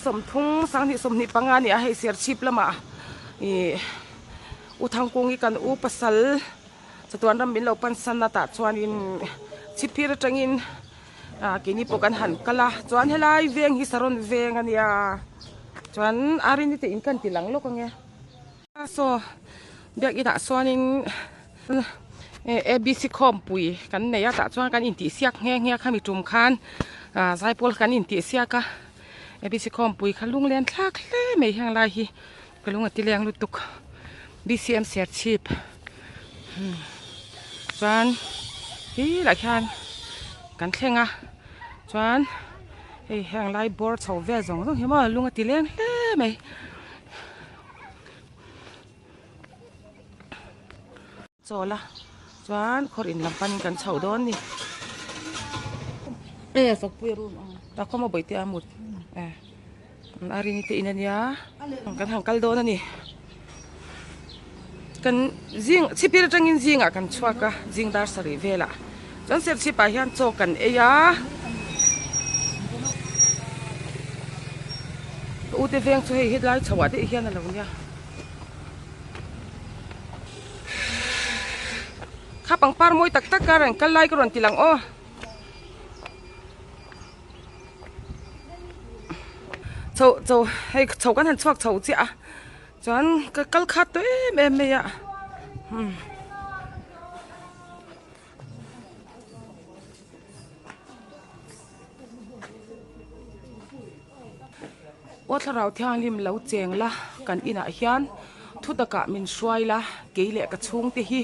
30 2025 a ni a hei Serchhip lamah ih U Thangkungi kan u pasal chatuan ram min lo pansan a tah chuanin chhipphir atangin ah keini pawh kan han kal a chuan helai veng hi Saron veng a nia chuan Arini te in kan ti lang lawk ange saw biakinah sawn ABC khawmpui kan nei a tah chuan kan intihsiak nghe nghe a khami tum khan ah zaipawl kan intihsiak a ABC khawmpui kha lunglen thlak hle mai heng lai hi. Ka lung a ti leng lutuk BCM Serchhip chuan hi lah khian kan thleng a chuan hei heng lai bawr chho vel zawng zawng hi maw lung a ti leng hle mai. Chawl a chuan khawr in lam panin kan chho dawn ni. E fakpui room a ta khawm a bawihte a mut e an arini te in ania kan han kal dawn ani kan zing chhipir atangin zingah kan chhuak a zing dar sarih velah chuan serchhip ah hian chaw kan ei a ka ute veng chu hei hetlai chho ah daih hian alo nia. Kha pangpar mawi tak tak a rawn kal lai ka rawn ti lang aw. Chho chho hei chho kan han chhuak chho chiah a chuan ka kal khat tawh em em mai a umm. Aw thlarau thianghlim lo cheng la kan inah hian thu takah min hruai la kei leh ka chhungte hi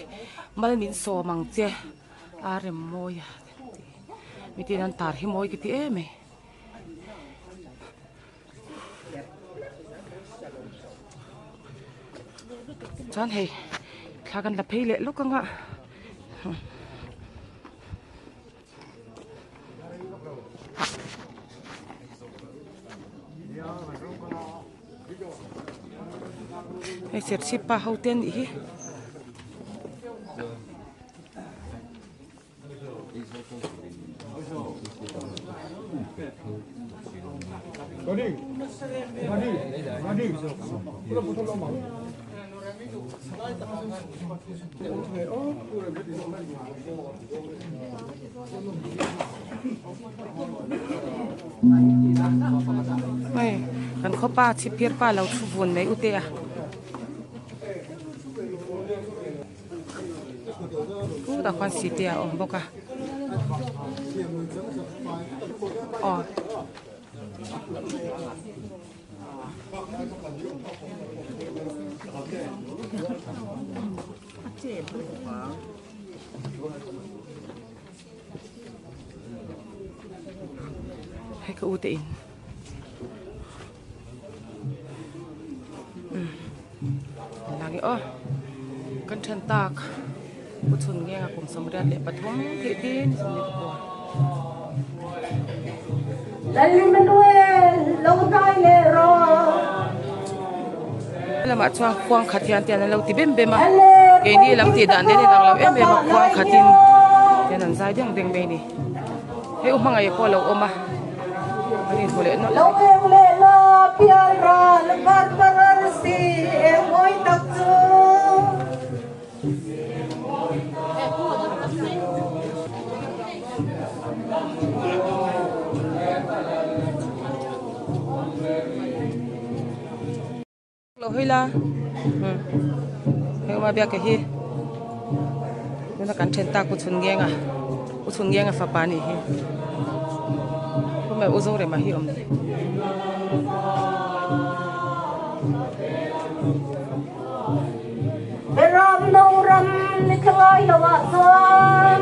mal min sawm ang che a rem mawi a mitin an tar hi mawi ka ti em mai. Chuan hei thla kan la phei leh lawk ang a. Hei serchhip pa ho te anih hi. Hei kan khawpa chhipphir pa lo thu vun mai ute a. Chutah khuan site a awm bawk a aw. Hei ka u te in. Lang i aw kan then tak u chhun nge a kum 33 tih tin ni pakua. Lal Emmanuel lo hnai leh rawh. Lamah chuan khuang khat hian tian an lo ti bem bem a keini lam tih dan nen a inang lo em em a khuang khatin tian an zai deng deng mai a ni hei u hmangaih pawh a lo awm a an inhmu leh nawlh. Lo eng leh la pial ral var var si eng mawi tak chu. Lo hawi la hei awm a biak ke hi tuna kan then tak u chhun ngenga u chhun ngenga fapa a nih hi khawmai u zorema hi awm Ram no ram ni thlai lo ah chuan.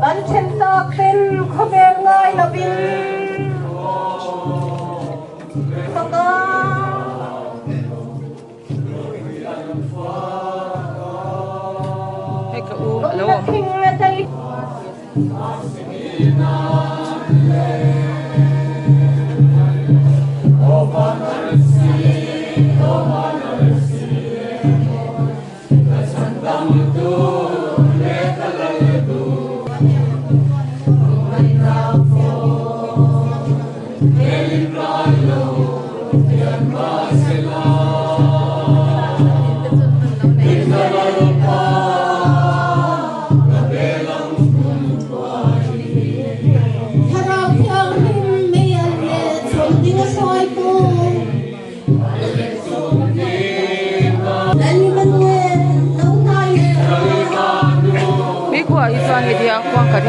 Kan then tak ten khawvel ngai lovin faka. Hei ka u a lo awm.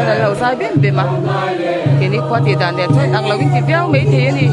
an lo zai bem bem a keini khua tih dan nen chuan ang lo in ti viau maithei a ni.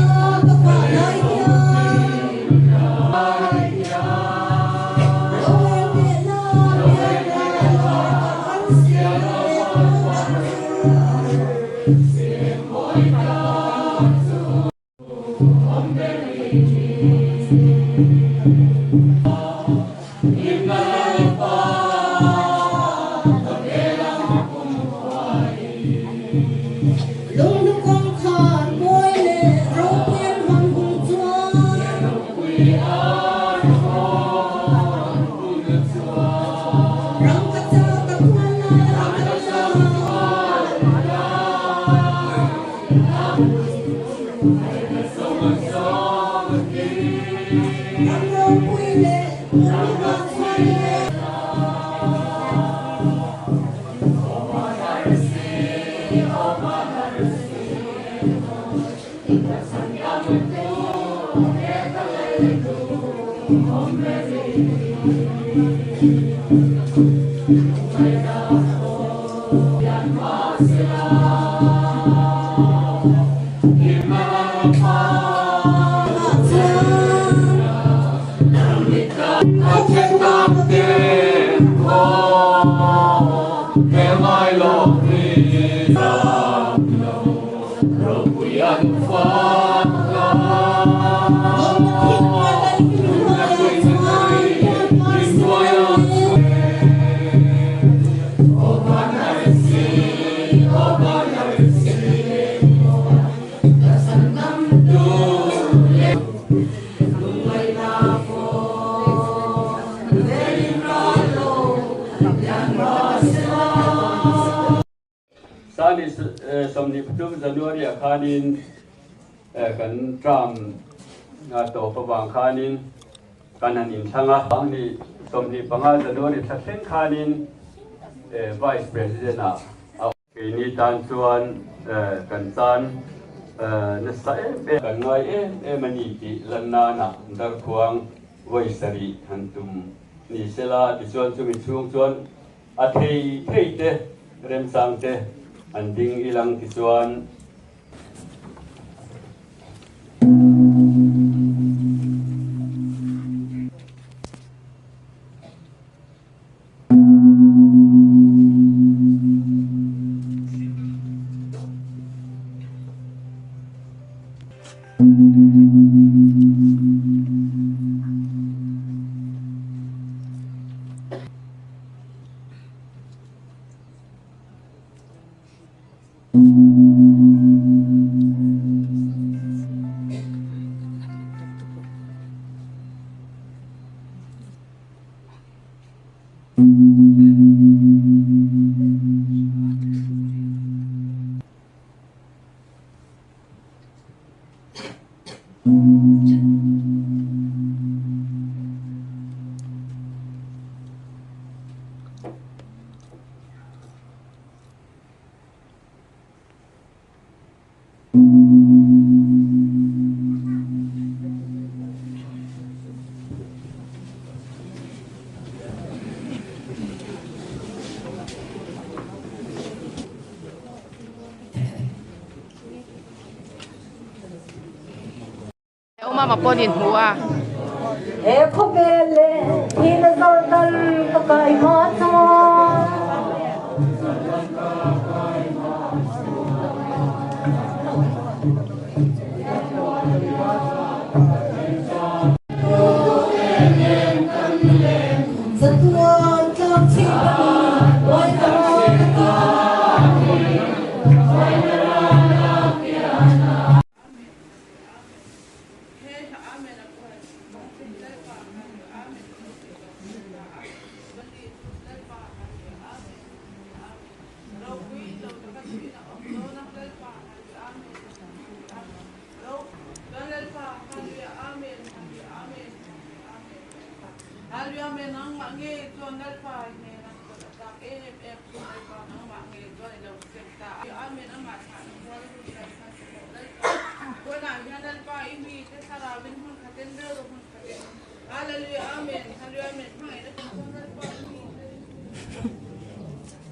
Sani 23 January ah khanin kan term tawp avang khanin kan han inthlang a. Sani 25 January thla thleng khanin Vice President ah a Keini tan chuan kan tan nasa em em kan ngai em em a ni tih lan nana darkhuang vawi sarih han tum ni sela tichuan chumi chhung chuan A thei thei te remchang te an ding ilang tichuan. Mama pawh an inhmu a. He khawvel leh thihna zawr dal ka kai hma chuan.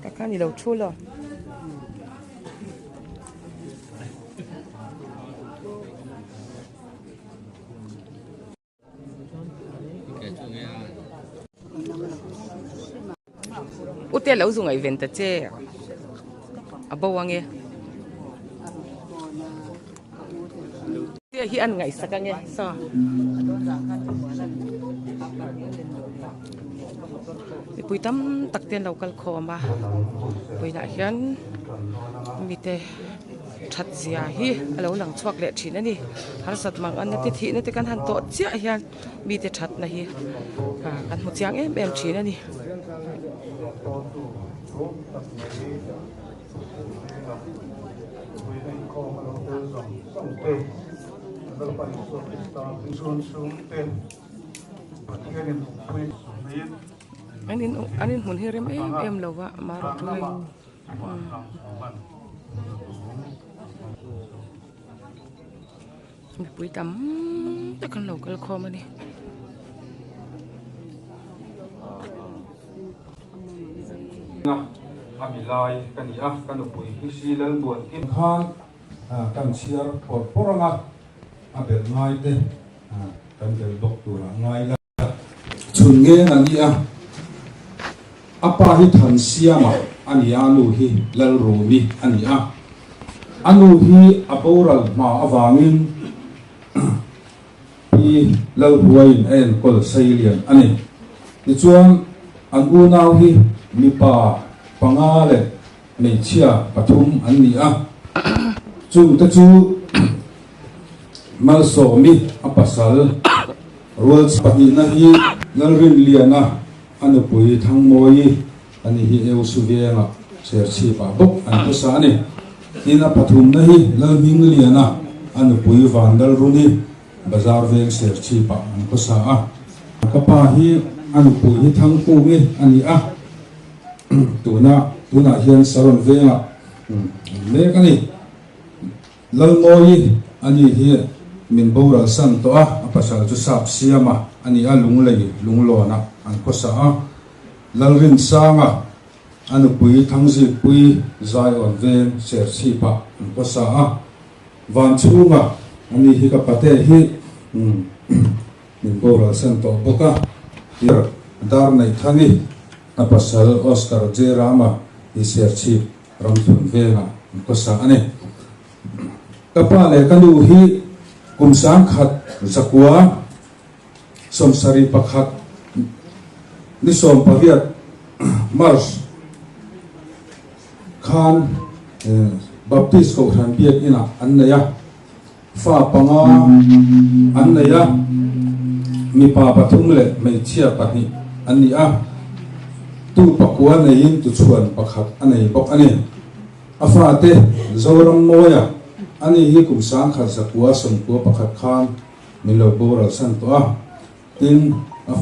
Takhan i lo thu lo. Naute lo zu ngaihven ta che a bo ange. Hi an ngaihsak ange saw. Mipui tam tak te an lo kal khawm a vawiinah hian mite that zia hi a lo lang chhuak leh thin a ni harsat mang an na te thihna te kan han tawh chiah hian mite thatna hi kan hmu chiang em em thin a ni. An in an in hmun hi rem em em lo va amaherawh chu hei mipui tam tak an lo kal khawm a ni. A mi lai ka ni a, ka nupui hi si Lalmuan kim khan kan chhiar pawr pawr ang a, a belh ngai te kan belh bawk turah ngai la. Chhun ngeng a ni a, a pa hi Thansiama a ni a, a nu hi Lalrumi a ni a, a nu hi a boral hma avangin Pi Lalhuaiin a enkawl Seilian a ni. Tichuan, an unau hi mipa panga leh hmeichhia pathum an ni a. Chungte chu Malsawmi a pasal rual pahnihna hi Lalrinliana a nupui Thangmawii a ni hi Eusuvenga Serchhipah bawk an hmasa a ni. Tin, a pathumna hi Lalhmingliana a nupui Vanlalruni Bazar veng Serchhipah an khawsa a. Ka pa hi a nupui hi Thangkungi a ni a, tuna tunah hian Saron vengah an mek a ni. Lalmawii a ni hi min boral san tawh a, a pasal chu Sap Siama a ni a, Lunglei Lunglawnah an khawsa a. Lalrinsanga a nupui Thangzikpui Zaiawn veng Serchhipah an khawsa a. Van chhunga a ni hi ka pate hi min boral san tawh bawk a. Dar Neihthani a pasal Oscar J Rama hi Serchhip Ramthun vengah an khawsa a ni. Ka pa leh ka nu hi kum 1000 zakua 71 ni 18 March khan Baptist Kohhran Biakinah an nei a, fa panga an nei a, mipa pathum leh hmeichhia pahnih an ni a, tu pakua neiin tuchhuan pakhat a nei bawk a ni. A fate Zoram Mawia a ni hi kum 1991 khan min lo boral san tawh a, tin a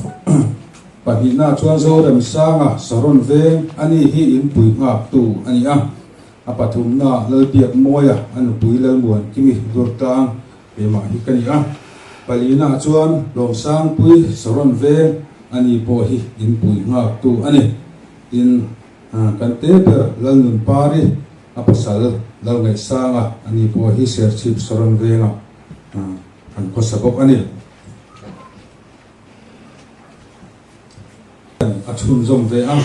pahnihna chuan Zoremsanga Saron veng a ni hi inpui nghaktu a ni a, a pathumna Lalbiakmawia a nupui Lalmuankimi Durtlang keimah hi ka ni a, palina chuan Lawmsangpui Saron veng a ni pawh hi inpui nghaktu a ni, tin kan te ber Lalnunpari a pasal Lalngaihsanga a ni pawh hi Serchhip Saron vengah An khawsa bawk a ni. A chhunzawm ve a,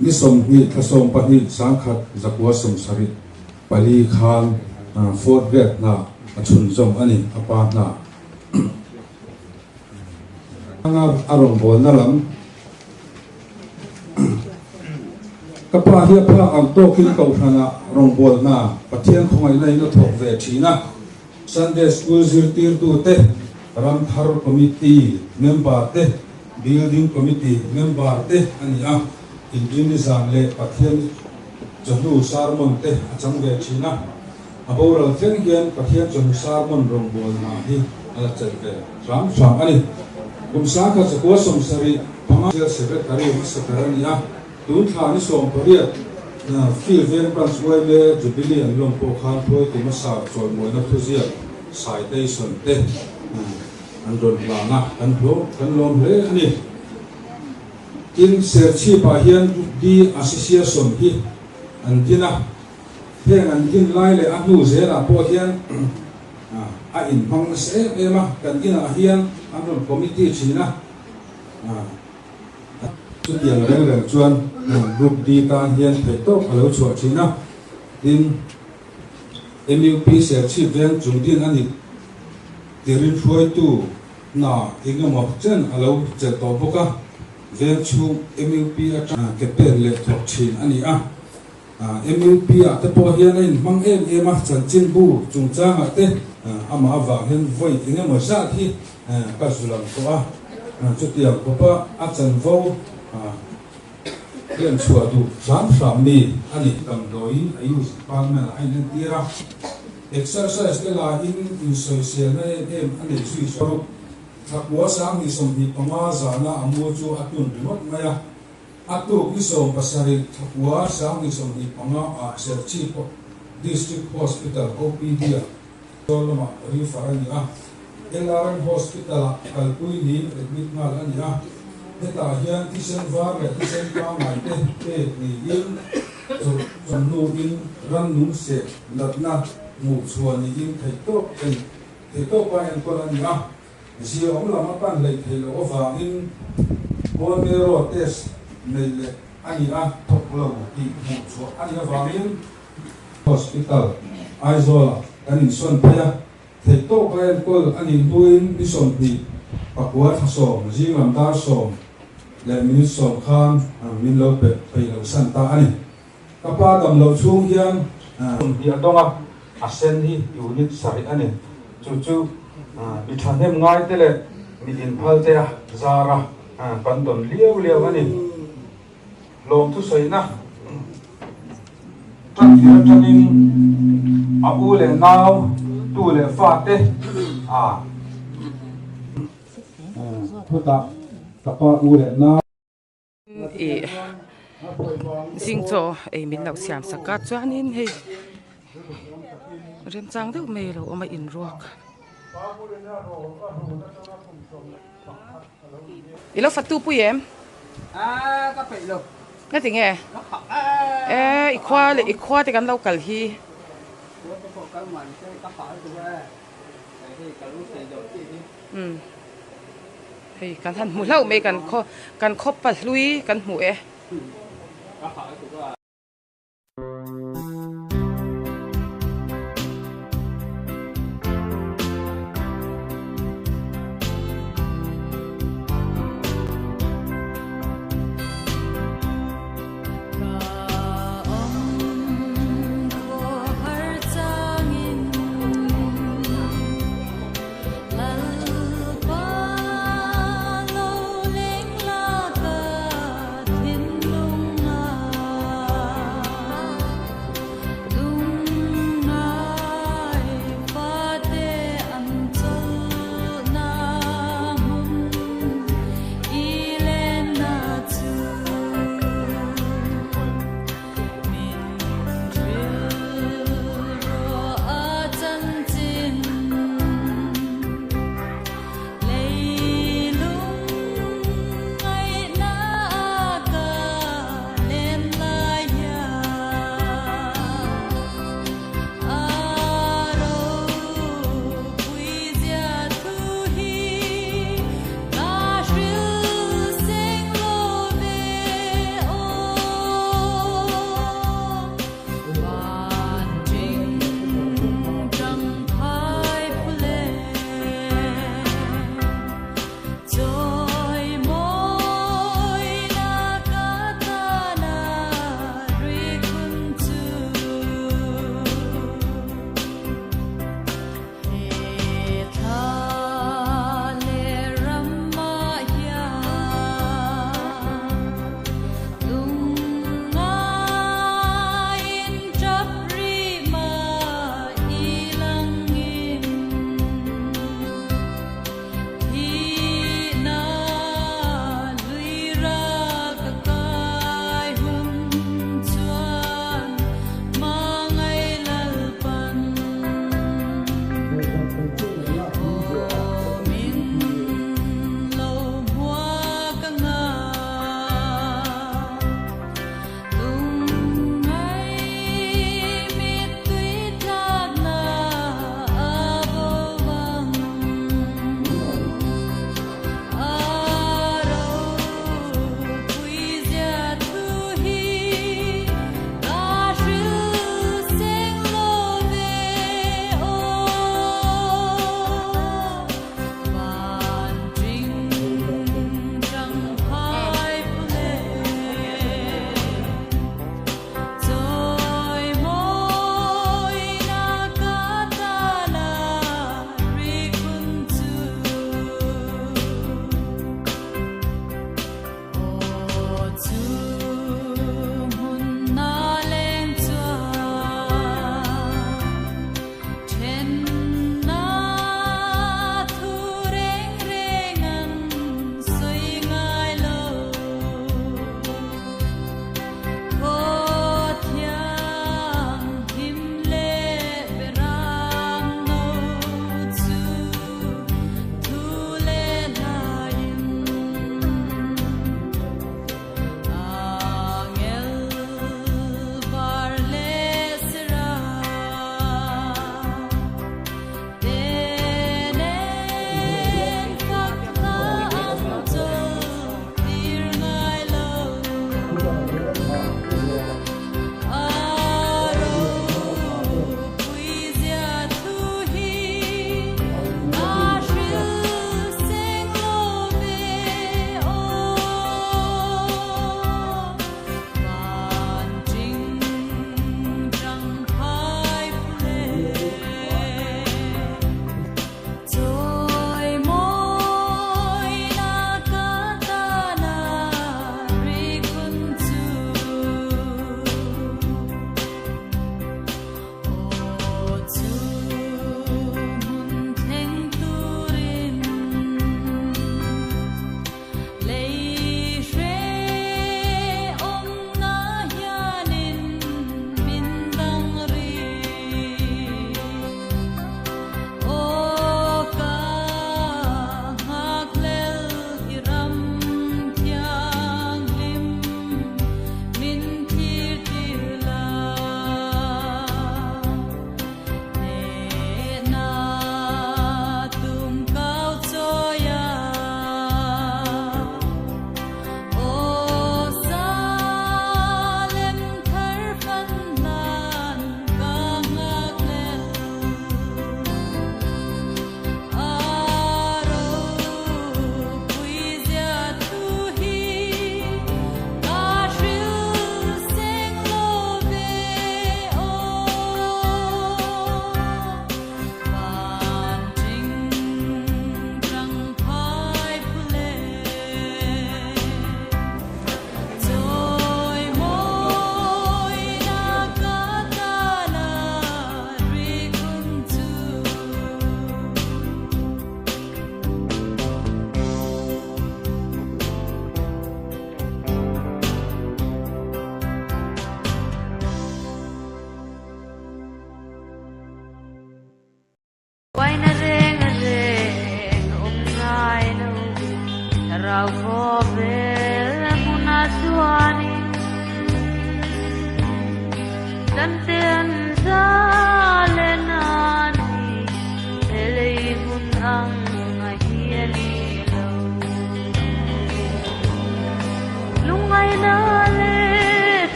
ni 20 thla 12 1974 khan fourth grade hna a chhunzawm a ni, a pa hna. A rawngbawlna lam. Ka pa hi a phak ang tawkin kohhranah rawngbawlna Pathian khawngaihna in a thawk ve thin a. Sunday School zirtirtute, Ramthar Committee member te, Building Committee member te a ni a. Inrinni zan leh Pathian chawhnu sermon te a chang ve thin a. A boral thleng hian Pathian chawhnu sermon rawngbawlna hi a la chelh ve hram hram a ni. Kum 1975 General Secretary hmasa ber a ni a, tun thla ni 18 Field Veng Branch yma Jubilee an lawm pawh khan hruaitu hmasa chawimuaina thuziak citation te an rawn hlan a, kan hlawm kan lawm hle a ni. Tin, Serchhip-ah hian Rugby Association hi an din a, Heng an din lai leh a hnu zelah pawh hian a inhmang nasa em em a, kan inah hian an rawn committee thin a, chutiang reng reng chuan. Group D tan hian theihtawp a lo chhuah thin a, tin MUP Serchhip veng chung din a ni tirin hruaitu hna engemaw chen a lo chelh tawh bawk a, veng chhung MUP atang ke pen leh thawk thin a ni a. MUP ah te pawh hian a inhmang em em a, chanchinbu chungchangah te amah avang hian vawi engemaw zat hi ka zu lang tawh a, chutiang khawpa a chanvo hian chhuah duh hram hram mi a ni. Damdawiin Ayush department ah a inentir a, exercise te laiin insawiselna em em a nei zui zawk. Thlakua 2025 zana a mu chu a tun ringawt mai a. A tuk ni 17 thlakua 2025 ah Serchhip District Hospital OPD ah Aizawl lamah refer a ni a, LRM Hospital ah kalpui niin admit nghal a ni a. Hetah hian thisen var leh thisen pangngai te pek niin chawhnu in rannung seh natna hmuh chhuah niin theihtawp en theihtawpa enkawl a ni a. Ziaawm lam a pan hleih theih loh avangin bone marrow test neih leh a ni a, thawk lo tih hmuh chhuah a nih avangin Hospital, Aizawl-ah kan insawn phei a, theihtawk a enkawl a nih hnuin ni 29 thla 10 zing lam dar 10:10 khan min lo pe peih loh san ta a ni. Ka pa dam loh chhung hian hi a dawng a, a sen hi unit sarih a ni. Chu chu mi thahnem ngai te leh mi inphal te a zar a, kan dawn liau liau a ni. Lawmthu sawina tan tir atangin a u leh nau, tu leh fa te a phutah ka pa u leh nau. Ih zing chaw ei min lo siam sak a chuanin hei remchang deuh mai a lo awm a inruak i lo fatu pui em nga ti nge e i khua leh i khua te kan lo kal hi. Hei kan han hmu hlauh mai kan khaw kan khaw pahlui kan hmu e.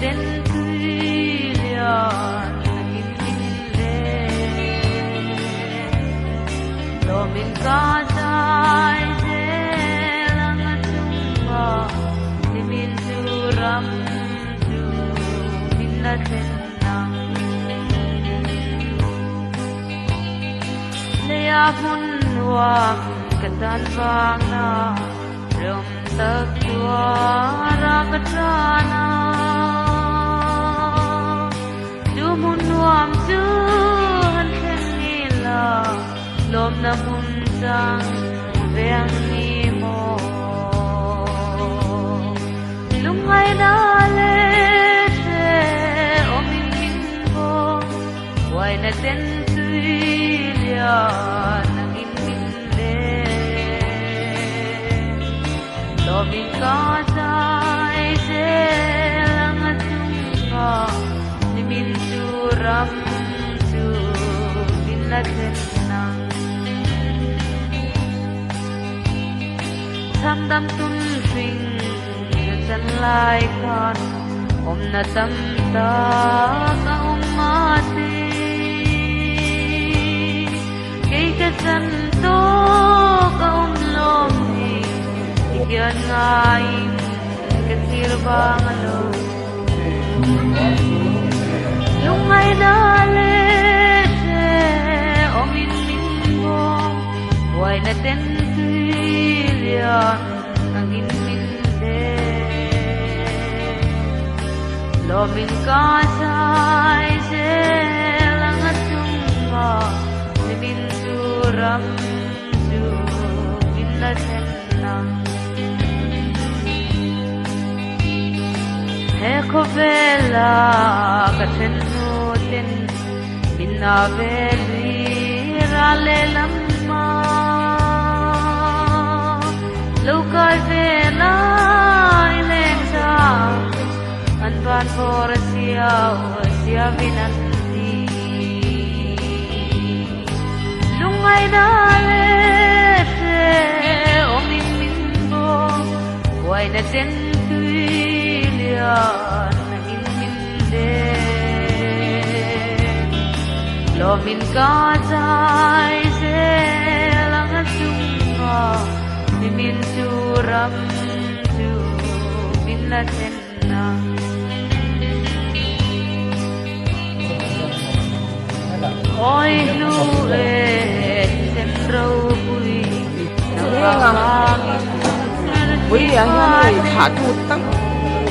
ten tui lian angin min len. Lawmin ka zai zel ang a chunga nimin chu ram chu min la thlen ang. Leia hmun nuam ka tan vangna rawm tak tuara ka tan a. Chu hmun nuam chu han thleng ila lawmna hmun chang ve ang ni maw. Lungngaihna leh hrehawmin min bawk Huaina ten tui lian angin min len. Lawmin ka zai zel ang a chunga nimin chu ram chu min la thlen ang. Chhamdam tum hring ka chan lai khan awmna tam tak a awm mahse kei ka chan tawk a awm lawm ni tihian ngaiin ka thlir vang a lo lungngaihna leh hrehawmin min bawm buaina ten tui lian angin min len. Lawmin ka zai zel ang a chunga nimin chu ram chu min la thlen ang. He khawvela ka then hnu ten min na ve lui ral lehlam a lo kai ve lai leng zang an van vawr a siau a siavin an ti. Lungngaihna leh hrehawmin min bawk huaina ten tui lian angin min len. Lawmin ka zai zel ang a chunga nimin chu ram chu min la thlen ang. Awi hlu e thisen ropui nang Pui lian hian hei thlah tu tam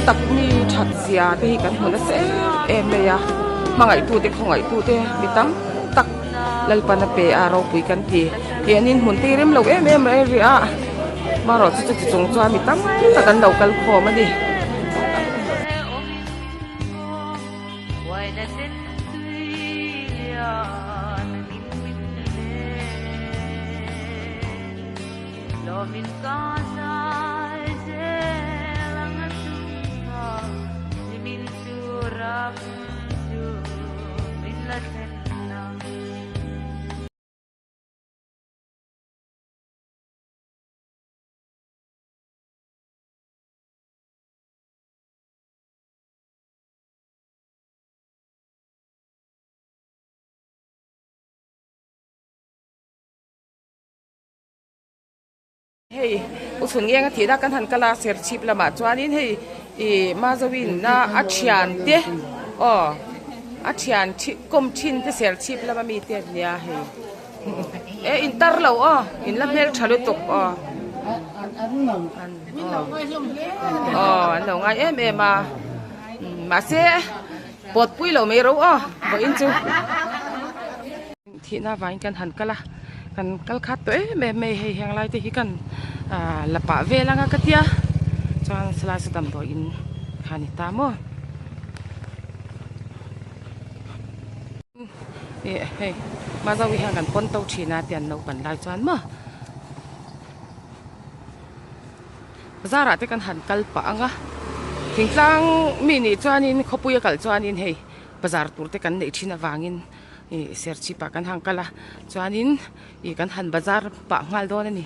tak mi that zia te hi kan hmu nasa em em mai a hmangaih tu te khawngaih tu te mi tam tak Lalpan a pe a ropui kan ti hianin hmun te hi rem lo em em mai a ri a marawh chu chuti chung chuan mi tam tak an lo kal khawm a ni. Hei u chhun ngenga thihna kan han kal a serchhip lamah chuanin hei ih Mazawin a a thian te aw a thian thi kawm thin te serchhip lama mi te an nia hei e in tar lo aw in la hmel tha lutuk aw aw an lo ngai em em a mahse pawt pui lo mai ro aw vawiin chu. Thihna vangin kan han kal a, kan kal khat tawh em em mai hei heng lai te hi kan ah la pah vel anga ka tia chuan salai saw damdawiin kha a ni ta maw ih hei Mazawi hian kan pawn to thin a tian naupan lai chuan maw bazarah te kan han kal pah anga thingtlang mi nih chuanin khawpui a kal chuanin hei bazar tur te kan neih thin avangin. Ih serchhip ah kan han kal a chuanin ih kan han bazar pah nghal dawn a ni.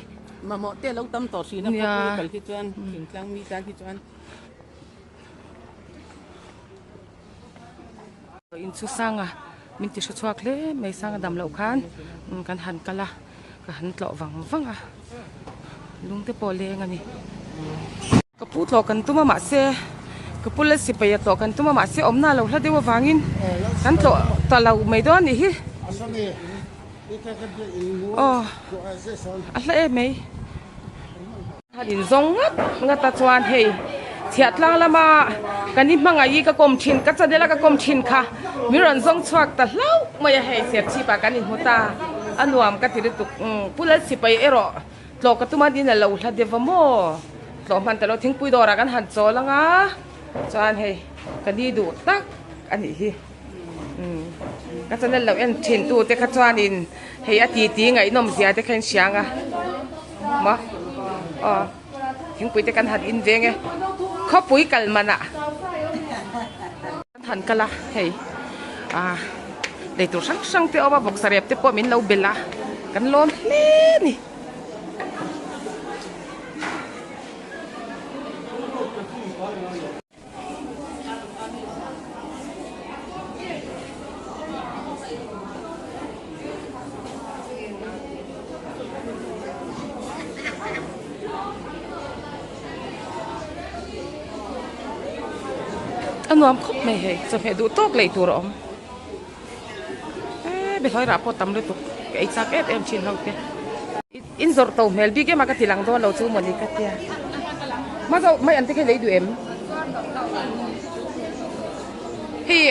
Mamawh te a lo tam tawh thin a khawpui kal hi chuan thingtlang mi tan hi chuan. In chu sanga min ti hre chhuak hle mai sanga dam loh khan kan han kal a ka han tlawh vang vang a lung te pawh leng a ni. Ka pu tlawh kan tum a mahse ka pu lal sipai a tlawh kan tum a mahse awmna a lo hla deuh avangin kan tlawh ta lo mai dawn a nih hi. Aw a hla em mai. Han in zawng ngat ngat a chuan hei chhiah tlang lama kan i hmangaih i ka kawm thin ka channel a ka kawm thin kha min rawn zawng chhuak ta hlauh mai a hei serchhip ah kan inhmu ta a nuam ka ti lutuk Pu Lalsipai erawh tlawh ka tum a din a lo hla deuh va maw tlawh hman ta lo thingpui dawrah kan han chawl ang a chuan hei ka ni duh tak a nih hi ka channel lo en thin tu te kha chuanin hei a titi ngaihnawm zia te kha in hria ang a. Maw aw thingpui te kan han in veng e khawpui kal man ah kan han kal a hei ah lei tur hrang hrang te a awm a bawksa rep te pawh min lo belh a kan lawn hle a ni. A nuam khawp mai hei chawhmeh duh tawk lei tur a awm eee behlawi rah pawh tam lutuk ka ei chak em em thin ho te. In zawrh to hmel bik em a ka ti lang dawn lo chu mawni ka tia. Hma zawk mai an te kha i lei duh em? Hei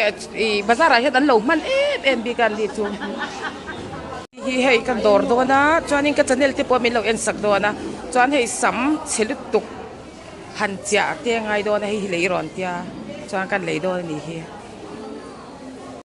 i bazar ah hian an lo hman em em bik a an ni chu. Hi hei ka dawr dawn a chuanin ka channel te pawh min lo en sak dawn a chuan hei sam chhe lutuk han chiah te a ngai dawn a hei hi lei rawn tia chuan kan lei dawn a ni hi.